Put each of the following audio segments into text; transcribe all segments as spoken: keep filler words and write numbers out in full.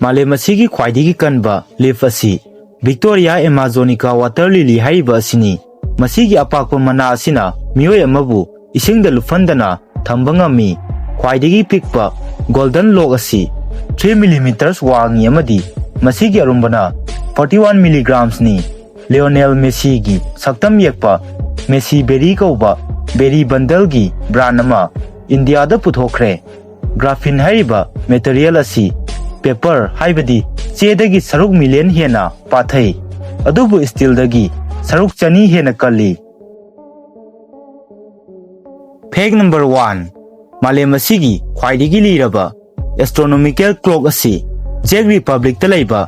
ꯃꯥꯂꯦꯝ ꯑꯁꯤꯒꯤ ꯈ꯭ꯋꯥꯏꯗꯒꯤ ꯀꯟꯕ ꯂꯤꯐ ꯑꯁꯤ ꯚꯤꯛꯇꯣꯔꯤꯌꯥ ꯑꯦꯃꯥꯖꯣꯅꯤꯀꯥ ꯋꯥꯇꯔ ꯂꯤꯂꯤ ꯍꯥꯏꯔꯤꯕ ꯑꯁꯤꯅꯤ꯫ ꯃꯁꯤꯒꯤ ꯑꯄꯥꯛꯄ ꯃꯅꯥ ꯑꯁꯤꯅ ꯃꯤꯑꯣꯏ ꯑꯃꯕꯨ ꯏꯁꯤꯡꯗ ꯂꯨꯞꯍꯟꯗꯅ ꯊꯝꯕ ꯉꯝꯃꯤ꯫ ꯈ꯭ꯋꯥꯏꯗꯒꯤ ꯄꯤꯛꯄ ꯒꯣꯜꯗꯟ ꯂꯣꯛ ꯑꯁꯤ three millimeters ꯋꯥꯡꯉꯤ ꯑꯃꯗꯤ ꯃꯁꯤꯒꯤ ꯑꯔꯨꯝꯕꯅ forty one milligramsꯅꯤ꯫ ꯂꯤꯑꯣꯅꯦꯜ ꯃꯦꯁꯤꯒꯤ ꯁꯛꯇꯝ ꯌꯦꯛꯄ ꯃꯦꯁꯤ ꯕꯦꯔꯤ ꯀꯧꯕ ꯕꯦꯔꯤ ꯕꯟꯗꯜꯒꯤ ꯕ꯭ꯔꯥꯟ ꯑꯃ ꯏꯟꯗꯤꯌꯥꯗ ꯄꯨꯊꯣꯛꯈ꯭ꯔꯦ꯫ ꯒ꯭ꯔꯥꯐꯤꯟ ꯍꯥꯏꯔꯤꯕ ꯃꯦꯇꯔꯤꯌꯦꯜ ꯑꯁꯤ ꯄꯦꯄꯔ ꯍꯥꯏꯕꯗꯤ ꯆꯦꯗꯒꯤ ꯁꯔꯨꯛ ꯃꯤꯂꯤꯌꯟ ꯍꯦꯟꯅ ꯄꯥꯊꯩ, ꯑꯗꯨꯕꯨ ꯁ꯭ꯇꯤꯜꯗꯒꯤ ꯁꯔꯨꯛ ꯆꯅꯤ ꯍꯦꯟꯅ ꯀꯜꯂꯤ꯫ Fact number one, ꯃꯥꯂꯦꯝ ꯑꯁꯤꯒꯤ ꯈ꯭ꯋꯥꯏꯗꯒꯤ ꯂꯤꯔꯕ ꯑꯦꯁꯇ꯭ꯔꯣꯅꯣꯃꯤꯀꯦꯜ ꯀ꯭ꯂꯣꯛ ꯑꯁꯤ ꯖꯦꯛ ꯔꯤꯄꯕ꯭ꯂꯤꯛꯇ ꯂꯩꯕ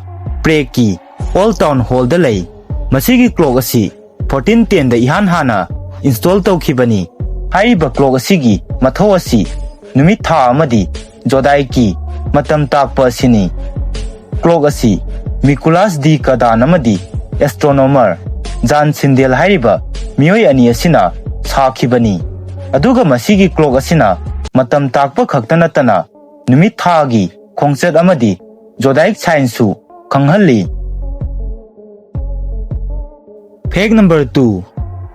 ꯄ꯭ꯔꯦꯒꯀꯤ ꯑꯣꯜ ꯇꯥꯎꯟ ꯍꯣꯜꯗ ꯂꯩ꯫ ꯃꯁꯤꯒꯤ ꯀ꯭ꯂꯣꯛ ꯑꯁꯤ fourteen tenꯗ ꯏꯍꯥꯟ ꯍꯥꯟꯅ ꯏꯟꯁꯇꯣꯜ ꯇꯧꯈꯤꯕꯅꯤ꯫ ꯍꯥꯏꯔꯤꯕ ꯀ꯭ꯂꯣꯛ ꯑꯁꯤꯒꯤ ꯃꯊꯧ ꯑꯁꯤ ꯅꯨꯃꯤꯠ, ꯊꯥ ꯑꯃꯗꯤ ꯖꯣꯗꯥꯏꯛꯀꯤ ꯃꯇꯝ ꯇꯥꯛꯄ ꯑꯁꯤꯅꯤ꯫ ꯀ꯭ꯂꯣꯛ ꯑꯁꯤ ꯃꯤꯀꯨꯂꯥꯁ ꯗꯤ ꯀꯗꯥꯟ ꯑꯃꯗꯤ ꯑꯦꯁꯇ꯭ꯔꯣꯅꯣꯃꯔ ꯖꯥꯟ ꯁꯤꯟꯗꯦꯜ ꯍꯥꯏꯔꯤꯕ ꯃꯤꯑꯣꯏ ꯑꯅꯤ ꯑꯁꯤꯅ ꯁꯥꯈꯤꯕꯅꯤ꯫ ꯑꯗꯨꯒ ꯃꯁꯤꯒꯤ ꯀ꯭ꯂꯣꯛ ꯑꯁꯤꯅ ꯃꯇꯝ ꯇꯥꯛꯄ ꯈꯛꯇ ꯅꯠꯇꯅ ꯅꯨꯃꯤꯠ, ꯊꯥꯒꯤ ꯈꯣꯡꯆꯠ ꯑꯃꯗꯤ ꯖꯣꯗꯥꯏꯛ ꯁꯥꯏꯟꯁꯁꯨ ꯈꯪꯍꯜꯂꯤ꯫ Fact number two,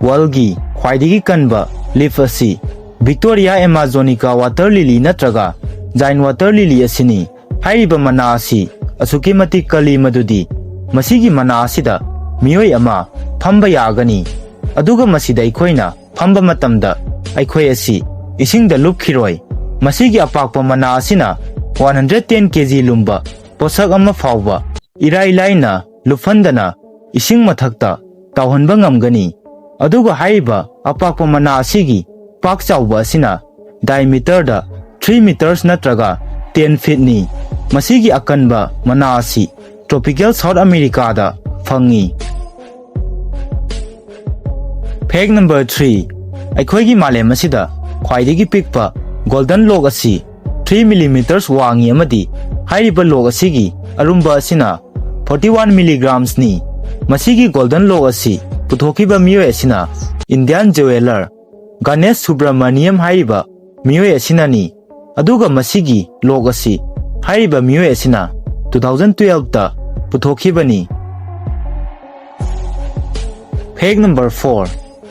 ꯋꯥꯔꯜꯒꯤ ꯈ꯭ꯋꯥꯏꯗꯒꯤ ꯀꯟꯕ ꯂꯤꯐ ꯑꯁꯤ ꯚꯤꯛꯇꯣꯔꯤꯌꯥ ꯑꯦꯃꯥꯖꯣꯅꯤꯀꯥ ꯋꯥꯇꯔ ꯂꯤꯂꯤ ꯅꯠꯇ꯭ꯔꯒ ꯖꯥꯏꯟ ꯋꯥꯇꯔ ꯂꯤꯂꯤ ꯑꯁꯤꯅꯤ꯫ ꯍꯥꯏꯔꯤꯕ ꯃꯅꯥ ꯑꯁꯤ ꯑꯁꯨꯛꯀꯤ ꯃꯇꯤꯛ ꯀꯜꯂꯤ ꯃꯗꯨꯗꯤ ꯃꯁꯤꯒꯤ ꯃꯅꯥ ꯑꯁꯤꯗ ꯃꯤꯑꯣꯏ ꯑꯃ ꯐꯝꯕ ꯌꯥꯒꯅꯤ꯫ ꯑꯗꯨꯒ ꯃꯁꯤꯗ ꯑꯩꯈꯣꯏꯅ ꯐꯝꯕ ꯃꯇꯝꯗ ꯑꯩꯈꯣꯏ ꯑꯁꯤ ꯏꯁꯤꯡꯗ ꯂꯨꯞꯈꯤꯔꯣꯏ꯫ ꯃꯁꯤꯒꯤ ꯑꯄꯥꯛꯄ ꯃꯅꯥ ꯑꯁꯤꯅ one hundred ten K G ꯂꯨꯝꯕ ꯄꯣꯠꯁꯛ ꯑꯃ ꯐꯥꯎꯕ ꯏꯔꯥꯏ ꯂꯥꯏꯅ ꯂꯨꯞꯍꯟꯗꯅ ꯏꯁꯤꯡ ꯃꯊꯛꯇ ꯇꯥꯎꯍꯟꯕ ꯉꯝꯒꯅꯤ꯫ ꯑꯗꯨꯒ ꯍꯥꯏꯔꯤꯕ ꯑꯄꯥꯛꯄ ꯃꯅꯥ ꯑꯁꯤꯒꯤ ꯄꯥꯛ ꯆꯥꯎꯕ ꯑꯁꯤꯅ diameterꯗ three meters ꯅꯠꯇ꯭ꯔꯒ ten feetꯅꯤ꯫ ꯃꯁꯤꯒꯤ ꯑꯀꯟꯕ ꯃꯅꯥ ꯑꯁꯤ tropical South Americaꯗ ꯐꯪꯉꯤ꯫ Fact number three, ꯑꯩꯈꯣꯏꯒꯤ ꯃꯥꯂꯦꯝ ꯑꯁꯤꯗ ꯈ꯭ꯋꯥꯏꯗꯒꯤ ꯄꯤꯛꯄ ꯒꯣꯜꯗꯟ ꯂꯣꯛ ꯑꯁꯤ three millimeters ꯋꯥꯡꯉꯤ ꯑꯃꯗꯤ ꯍꯥꯏꯔꯤꯕ ꯂꯣꯛ ꯑꯁꯤꯒꯤ ꯑꯔꯨꯝꯕ ꯑꯁꯤꯅ forty one milligramsꯅꯤ꯫ ꯃꯁꯤꯒꯤ ꯒꯣꯜꯗꯟ ꯂꯣꯛ ꯑꯁꯤ ꯄꯨꯊꯣꯛꯈꯤꯕ ꯃꯤꯑꯣꯏ ꯑꯁꯤꯅ Indian jeweller ꯒꯅꯦꯁ ꯁꯨꯕ꯭ꯔꯃꯅꯤꯌꯝ ꯍꯥꯏꯔꯤꯕ ꯃꯤꯑꯣꯏ ꯑꯁꯤꯅꯅꯤ꯫ ꯑꯗꯨꯒ ꯃꯁꯤꯒꯤ ꯂꯣꯛ ꯑꯁꯤ ꯍꯥꯏꯔꯤꯕ ꯃꯤꯑꯣꯏ ꯑꯁꯤꯅ two thousand twelve ꯇ ꯄꯨꯊꯣꯛꯈꯤꯕꯅꯤ꯫ Fact number four,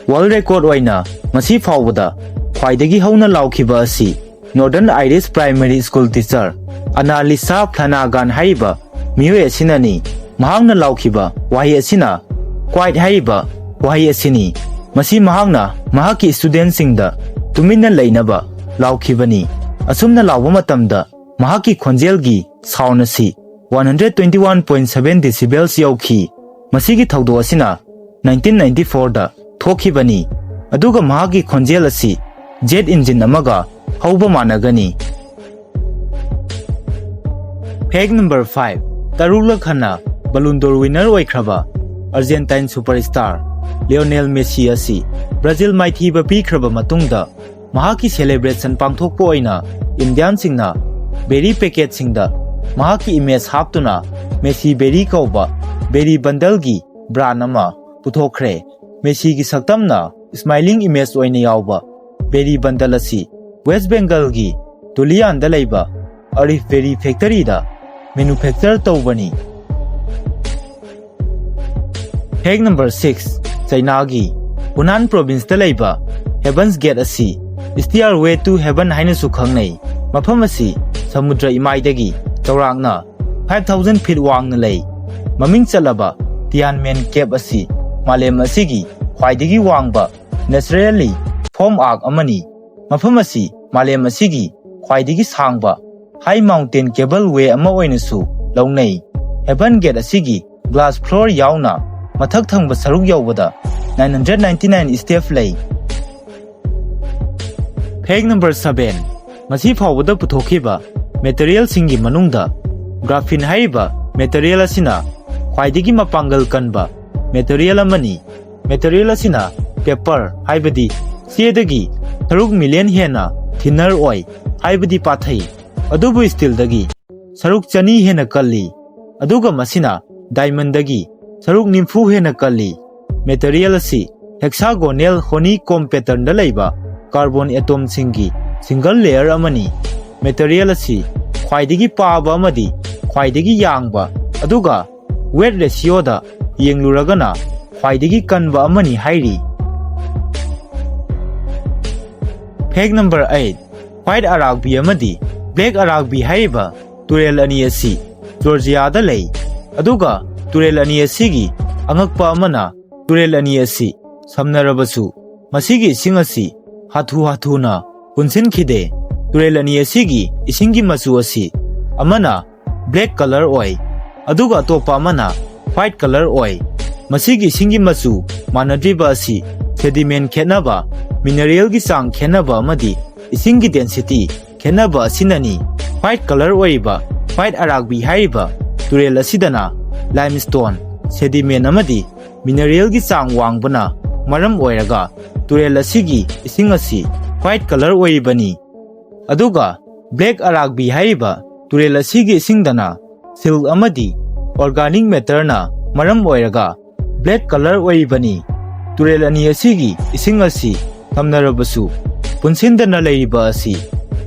world record ꯑꯣꯏꯅ ꯉꯁꯤ ꯐꯥꯎꯕꯗ ꯈ꯭ꯋꯥꯏꯗꯒꯤ ꯍꯧꯅ ꯂꯥꯎꯈꯤꯕ ꯑꯁꯤ Northern Irish Primary School teacher Annalisa Flanagan ꯍꯥꯏꯔꯤꯕ ꯃꯤꯑꯣꯏ ꯑꯁꯤꯅꯅꯤ꯫ ꯃꯍꯥꯛꯅ ꯂꯥꯎꯈꯤꯕ ꯋꯥꯍꯩ ꯑꯁꯤꯅ "Quite" ꯍꯥꯏꯔꯤꯕ ꯋꯥꯍꯩ ꯑꯁꯤꯅꯤ꯫ ꯃꯁꯤ ꯃꯍꯥꯛꯅ ꯃꯍꯥꯛꯀꯤ studentꯁꯤꯡꯗ ꯇꯨꯃꯤꯟꯅ ꯂꯩꯅꯕ ꯂꯥꯎꯈꯤꯕꯅꯤ꯫ ꯑꯁꯨꯝꯅ ꯂꯥꯎꯕ ꯃꯇꯝꯗ ꯃꯍꯥꯛꯀꯤ ꯈꯣꯟꯖꯦꯜꯒꯤ sound ꯑꯁꯤ one hundred twenty one point seven decibels ꯌꯧꯈꯤ꯫ ꯃꯁꯤꯒꯤ ꯊꯧꯗꯣꯛ ꯑꯁꯤꯅ nineteen ninety four ꯗ ꯊꯣꯛꯈꯤꯕꯅꯤ, ꯑꯗꯨꯒ ꯃꯍꯥꯛꯀꯤ ꯈꯣꯟꯖꯦꯜ ꯑꯁꯤ jet engine ꯑꯃꯒ ꯍꯧꯕ ꯃꯥꯟꯅꯒꯅꯤ꯫ Fact number five, ꯇꯔꯨꯛꯂꯛ ꯍꯟꯅ Ballon d'Or winner ꯑꯣꯏꯈ꯭ꯔꯕ Argentine superstar Lionel Messi ꯑꯁꯤ Brazil ꯃꯥꯏꯊꯤꯕ ꯄꯤꯈ꯭ꯔꯕ ꯃꯇꯨꯡꯗ, ꯃꯍꯥꯛꯀꯤ celebration ꯄꯥꯡꯊꯣꯛꯄ ꯑꯣꯏꯅ Indianꯁꯤꯡꯅ berry packetꯁꯤꯡꯗ ꯃꯍꯥꯛꯀꯤ image ꯍꯥꯞꯇꯨꯅ Messi Berry ꯀꯧꯕ berry bundleꯒꯤ brand ꯑꯃ ꯄꯨꯊꯣꯛꯈ꯭ꯔꯦ꯫ Messiꯒꯤ ꯁꯛꯇꯝꯅ smiling image ꯑꯣꯏꯅ ꯌꯥꯎꯕ berry bundle ꯑꯁꯤ West Bengalꯒꯤ Dullianꯗ ꯂꯩꯕ Arif Berry factoryꯗ manufacture ꯇꯧꯕꯅꯤ꯫ Fact number six, ꯆꯩꯅꯥꯒꯤ ꯍꯨꯅꯥꯟ provinceꯇ ꯂꯩꯕ Heaven's Gate ꯑꯁꯤ Stairway to Heaven ꯍꯥꯏꯅꯁꯨ ꯈꯪꯅꯩ꯫ ꯃꯐꯝ ꯑꯁꯤ ꯁꯃꯨꯗ꯭ꯔ ꯏꯃꯥꯏꯗꯒꯤ ꯆꯥꯎꯔꯥꯛꯅ five thousand feet ꯋꯥꯡꯅ ꯂꯩ꯫ ꯃꯃꯤꯡ ꯆꯠꯂꯕ Tianmen Cave ꯑꯁꯤ ꯃꯥꯂꯦꯝ ꯑꯁꯤꯒꯤ ꯈ꯭ꯋꯥꯏꯗꯒꯤ ꯋꯥꯡꯕ naturally formed arch ꯑꯃꯅꯤ꯫ ꯃꯐꯝ ꯑꯁꯤ ꯃꯥꯂꯦꯝ ꯑꯁꯤꯒꯤ ꯈ꯭ꯋꯥꯏꯗꯒꯤ ꯁꯥꯡꯕ high mountain cable way ꯑꯃ ꯑꯣꯏꯅꯁꯨ ꯂꯧꯅꯩ꯫ Heaven Gate ꯑꯁꯤꯒꯤ glass floor ꯌꯥꯎꯅ ꯃꯊꯛ ꯊꯪꯕ ꯁꯔꯨꯛ ꯌꯧꯕꯗ nine hundred ninety nine step ꯂꯩ꯫ Fact number seven, ꯉꯁꯤ ꯐꯥꯎꯕꯗ ꯄꯨꯊꯣꯛꯈꯤꯕ materialꯁꯤꯡꯒꯤ ꯃꯅꯨꯡꯗ graphene ꯍꯥꯏꯔꯤꯕ material ꯑꯁꯤꯅ ꯈ꯭ꯋꯥꯏꯗꯒꯤ ꯃꯄꯥꯡꯒꯜ ꯀꯟꯕ material ꯑꯃꯅꯤ꯫ Material ꯑꯁꯤꯅ paper, ꯍꯥꯏꯕꯗꯤ ꯆꯦꯗꯒꯤ ꯇꯔꯨꯛ million ꯍꯦꯟꯅ thinner ꯑꯣꯏ, ꯍꯥꯏꯕꯗꯤ ꯄꯥꯊꯩ, ꯑꯗꯨꯕꯨ steelꯗꯒꯤ ꯁꯔꯨꯛ ꯆꯅꯤ ꯍꯦꯟꯅ ꯀꯜꯂꯤ, ꯑꯗꯨꯒ ꯃꯁꯤꯅ diamondꯗꯒꯤ ꯁꯔꯨꯛ ꯅꯤꯐꯨ ꯍꯦꯟꯅ ꯀꯜꯂꯤ꯫ Material ꯑꯁꯤ hexagonal honeycomb patternꯗ ꯂꯩꯕ carbon atomꯁꯤꯡꯒꯤ single layer ꯑꯃꯅꯤ꯫ Material ꯑꯁꯤ ꯈ꯭ꯋꯥꯏꯗꯒꯤ ꯄꯥꯕ ꯑꯃꯗꯤ ꯈ꯭ꯋꯥꯏꯗꯒꯤ ꯌꯥꯡꯕ, ꯑꯗꯨꯒ weight ratioꯗ ꯌꯦꯡꯂꯨꯔꯒꯅ ꯈ꯭ꯋꯥꯏꯗꯒꯤ ꯀꯟꯕ ꯑꯃꯅꯤ ꯍꯥꯏꯔꯤ꯫ Fact number eight, white ꯑꯔꯥꯛꯕꯤ ꯑꯃꯗꯤ black ꯑꯔꯥꯛꯕꯤ ꯍꯥꯏꯔꯤꯕ ꯇꯨꯔꯦꯜ ꯑꯅꯤ ꯑꯁꯤ ꯖꯣꯔꯖꯤꯌꯥꯗ ꯂꯩ꯫ ꯑꯗꯨꯒ ꯇꯨꯔꯦꯜ ꯑꯅꯤ ꯑꯁꯤꯒꯤ ꯑꯉꯛꯄ ꯑꯃꯅ, ꯇꯨꯔꯦꯜ ꯑꯅꯤ ꯑꯁꯤ ꯁꯝꯅꯔꯕꯁꯨ ꯃꯁꯤꯒꯤ ꯏꯁꯤꯡ ꯑꯁꯤ ꯍꯥꯊꯨ ꯍꯥꯊꯨꯅ ꯄꯨꯟꯁꯤꯟꯈꯤꯗꯦ꯫ ꯇꯨꯔꯦꯜ ꯑꯅꯤ ꯑꯁꯤꯒꯤ ꯏꯁꯤꯡꯒꯤ ꯃꯆꯨ ꯑꯁꯤ ꯑꯃꯅ black colour ꯑꯣꯏ, ꯑꯗꯨꯒ ꯑꯇꯣꯞꯄ ꯑꯃꯅ white colour ꯑꯣꯏ꯫ ꯃꯁꯤꯒꯤ ꯏꯁꯤꯡꯒꯤ ꯃꯆꯨ ꯃꯥꯟꯅꯗ꯭ꯔꯤꯕ ꯑꯁꯤ sediment ꯈꯦꯠꯅꯕ, mineralꯒꯤ ꯆꯥꯡ ꯈꯦꯠꯅꯕ ꯑꯃꯗꯤ ꯏꯁꯤꯡꯒꯤ density ꯈꯦꯠꯅꯕ ꯑꯁꯤꯅꯅꯤ꯫ White colour ꯑꯣꯏꯔꯤꯕ white ꯑꯔꯥꯛꯕꯤ ꯍꯥꯏꯔꯤꯕ ꯇꯨꯔꯦꯜ ꯑꯁꯤꯗꯅ limestone, sediment ꯑꯃꯗꯤ mineralꯒꯤ ꯆꯥꯡ ꯋꯥꯡꯕꯅ ꯃꯔꯝ ꯑꯣꯏꯔꯒ ꯇꯨꯔꯦꯜ ꯑꯁꯤꯒꯤ ꯏꯁꯤꯡ ꯑꯁꯤ white colour ꯑꯣꯏꯔꯤꯕꯅꯤ꯫ ꯑꯗꯨꯒ black ꯑꯔꯥꯛꯕꯤ ꯍꯥꯏꯔꯤꯕ ꯇꯨꯔꯦꯜ ꯑꯁꯤꯒꯤ ꯏꯁꯤꯡꯗꯅ silt ꯑꯃꯗꯤ organic matterꯅ ꯃꯔꯝ ꯑꯣꯏꯔꯒ black colour ꯑꯣꯏꯔꯤꯕꯅꯤ꯫ ꯇꯨꯔꯦꯜ ꯑꯅꯤ ꯑꯁꯤꯒꯤ ꯏꯁꯤꯡ ꯑꯁꯤ ꯁꯝꯅꯔꯕꯁꯨ ꯄꯨꯟꯁꯤꯟꯗꯅ ꯂꯩꯔꯤꯕ ꯑꯁꯤ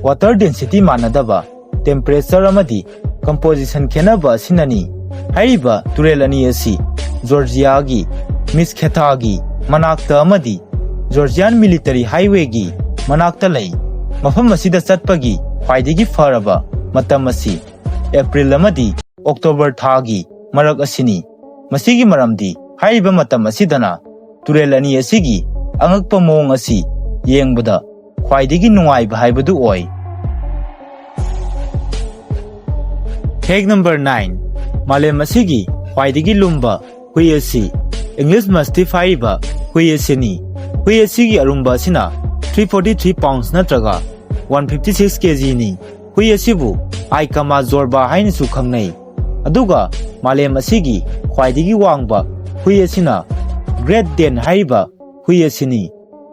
water density ꯃꯥꯟꯅꯗꯕ, temperature ꯑꯃꯗꯤ composition ꯈꯦꯠꯅꯕ ꯑꯁꯤꯅꯅꯤ꯫ ꯍꯥꯏꯔꯤꯕ ꯇꯨꯔꯦꯜ ꯑꯅꯤ ꯑꯁꯤ ꯖꯣꯔꯖꯤꯌꯥꯒꯤ ꯃꯤꯁꯈꯦꯊꯥꯒꯤ ꯃꯅꯥꯛꯇ ꯑꯃꯗꯤ Georgian Military Highwayꯒꯤ ꯃꯅꯥꯛꯇ ꯂꯩ꯫ ꯃꯐꯝ ꯑꯁꯤꯗ ꯆꯠꯄꯒꯤ ꯈ꯭ꯋꯥꯏꯗꯒꯤ ꯐꯔꯕ ꯃꯇꯝ ꯑꯁꯤ April ꯑꯃꯗꯤ October ꯊꯥꯒꯤ ꯃꯔꯛ ꯑꯁꯤꯅꯤ꯫ ꯃꯁꯤꯒꯤ ꯃꯔꯝꯗꯤ ꯍꯥꯏꯔꯤꯕ ꯃꯇꯝ ꯑꯁꯤꯗꯅ ꯇꯨꯔꯦꯜ ꯑꯅꯤ ꯑꯁꯤꯒꯤ ꯑꯉꯛꯄ ꯃꯑꯣꯡ ꯑꯁꯤ ꯌꯦꯡꯕꯗ ꯈ꯭ꯋꯥꯏꯗꯒꯤ ꯅꯨꯡꯉꯥꯏꯕ ꯍꯥꯏꯕꯗꯨ ꯑꯣꯏ꯫ Fact number nine, ꯃꯥꯂꯦꯝ ꯑꯁꯤꯒꯤ ꯈ꯭ꯋꯥꯏꯗꯒꯤ ꯂꯨꯝꯕ ꯍꯨꯏ ꯑꯁꯤ English Mastiff ꯍꯥꯏꯔꯤꯕ ꯍꯨꯏ ꯑꯁꯤꯅꯤ꯫ ꯍꯨꯏ ꯑꯁꯤꯒꯤ ꯑꯔꯨꯝꯕ ꯑꯁꯤꯅ three forty three pounds ꯅꯠꯇ꯭ꯔꯒ one fifty six kgꯅꯤ꯫ ꯍꯨꯏ ꯑꯁꯤꯕꯨ ꯑꯥꯏꯀꯥꯃꯥ ꯖꯣꯔꯕꯥ ꯍꯥꯏꯅꯁꯨ ꯈꯪꯅꯩ꯫ ꯑꯗꯨꯒ ꯃꯥꯂꯦꯝ ꯑꯁꯤꯒꯤ ꯈ꯭ꯋꯥꯏꯗꯒꯤ ꯋꯥꯡꯕ ꯍꯨꯏ ꯑꯁꯤꯅ Great Dane ꯍꯥꯏꯔꯤꯕ ꯍꯨꯏ ꯑꯁꯤꯅꯤ꯫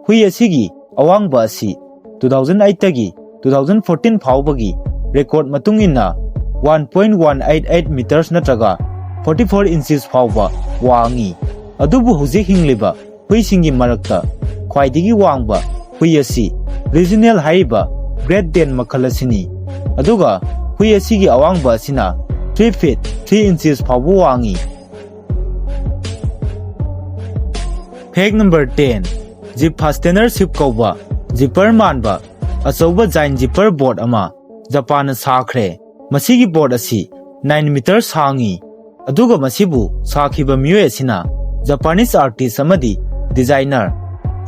ꯍꯨꯏ ꯑꯁꯤꯒꯤ ꯑꯋꯥꯡꯕ ꯑꯁꯤ two thousand eight ꯇꯒꯤ two thousand fourteen ꯐꯥꯎꯕꯒꯤ record ꯃꯇꯨꯡ ꯏꯟꯅ one point one eight eight meters ꯅꯠꯇ꯭ꯔꯒ forty four inches ꯐꯥꯎꯕ ꯋꯥꯡꯉꯤ꯫ ꯑꯗꯨꯕꯨ ꯍꯧꯖꯤꯛ ꯍꯤꯡꯂꯤꯕ ꯍꯨꯏꯁꯤꯡꯒꯤ ꯃꯔꯛꯇ ꯈ꯭ꯋꯥꯏꯗꯒꯤ ꯋꯥꯡꯕ ꯍꯨꯏ ꯑꯁꯤ regional ꯍꯥꯏꯔꯤꯕ Great Dane ꯃꯈꯜ ꯑꯁꯤꯅꯤ꯫ ꯑꯗꯨꯒ ꯍꯨꯏ ꯑꯁꯤꯒꯤ ꯑꯋꯥꯡꯕ ꯑꯁꯤꯅ three feet three inches ꯐꯥꯎꯕ ꯋꯥꯡꯉꯤ꯫ Fact number ten, Jeep Fastener Ship ꯀꯧꯕ zipper ꯃꯥꯟꯕ ꯑꯆꯧꯕ giant zipper boat ꯑꯃ ꯖꯄꯥꯟꯅ ꯁꯥꯈ꯭ꯔꯦ꯫ ꯃꯁꯤꯒꯤ boat ꯑꯁꯤ nine meter ꯁꯥꯡꯉꯤ꯫ ꯑꯗꯨꯒ ꯃꯁꯤꯕꯨ ꯁꯥꯈꯤꯕ ꯃꯤꯑꯣꯏ ꯑꯁꯤꯅ Japanese artist ꯑꯃꯗꯤ designer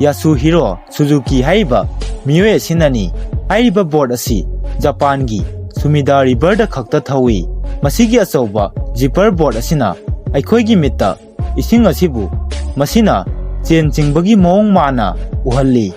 Yasuhiro Suzuki ꯍꯥꯏꯔꯤꯕ ꯃꯤꯑꯣꯏ ꯑꯁꯤꯅꯅꯤ꯫ ꯍꯥꯏꯔꯤꯕ boat ꯑꯁꯤ ꯖꯄꯥꯟꯒꯤ ꯁꯨꯃꯤꯗꯥ river ꯗ ꯈꯛꯇ ꯊꯧꯏ꯫ ꯃꯁꯤꯒꯤ ꯑꯆꯧꯕ zipper boat ꯑꯁꯤꯅ ꯑꯩꯈꯣꯏꯒꯤ ꯃꯤꯠꯇ ꯏꯁꯤꯡ ꯑꯁꯤꯕꯨ ꯃꯁꯤꯅ ꯆꯦꯟ ꯆꯤꯡꯕꯒꯤ ꯃꯑꯣꯡ ꯃꯥꯟꯅ ꯎꯍꯜꯂꯤ꯫